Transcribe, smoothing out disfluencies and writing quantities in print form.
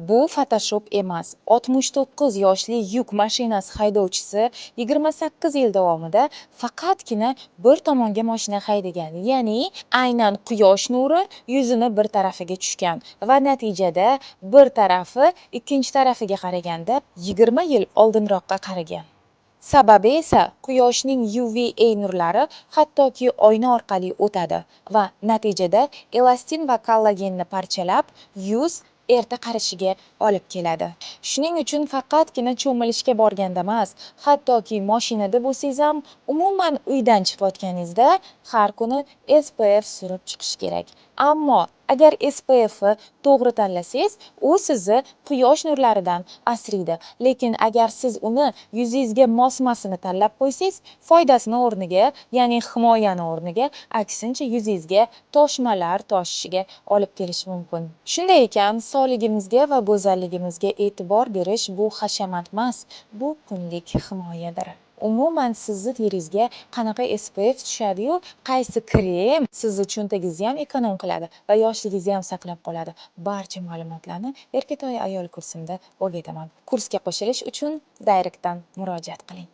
Bu Photoshop emas. 69 yoshli yuk mashinasi haydovchisi 28 yil davomida faqatgina bir tomonga mashina haydagan. Ya'ni aynan quyosh nuri yuzini bir tarafiga tushgan va natijada bir tarafi ikkinchi tarafiga qaraganda 20 yil oldinroqqa qarigan. Sababi esa quyoshning UVA nurlari hattoki oyna orqali o'tadi va natijada elastin va kollagenni parchalab, yuz erta qarishiga olib keladi. Shuning uchun faqatgina cho'milishga borganda emas, hattoki mashinada bo'lsangiz ham, umuman uydan chiqayotganingizda har kuni SPF surib chiqish kerak. Ammo agar SPFni to'g'ri tanlasangiz, u sizni quyosh nurlaridan asraydi. Lekin agar siz uni yuzingizga mosmasini tanlab qo'ysangiz, foydasini o'rniga, ya'ni himoyani o'rniga, aksincha yuzingizga toshmalar toshishiga olib kelishi mumkin. Shunday ekan, sog'ligimizga va go'zalligimizga e'tibor berish bu hashamat emas, bu kunlik himoyadir. Umuman sizni teringizga qanaqa SPF tushadi-yu, qaysi krem sizni cho'ntagingizni ham эконом qiladi va yoshligingizni ham saqlab qoladi. Barcha ma'lumotlarni Erkatoy ayol kursimda o'rgataman. Kursga qo'shilish uchun direktdan murojaat qiling.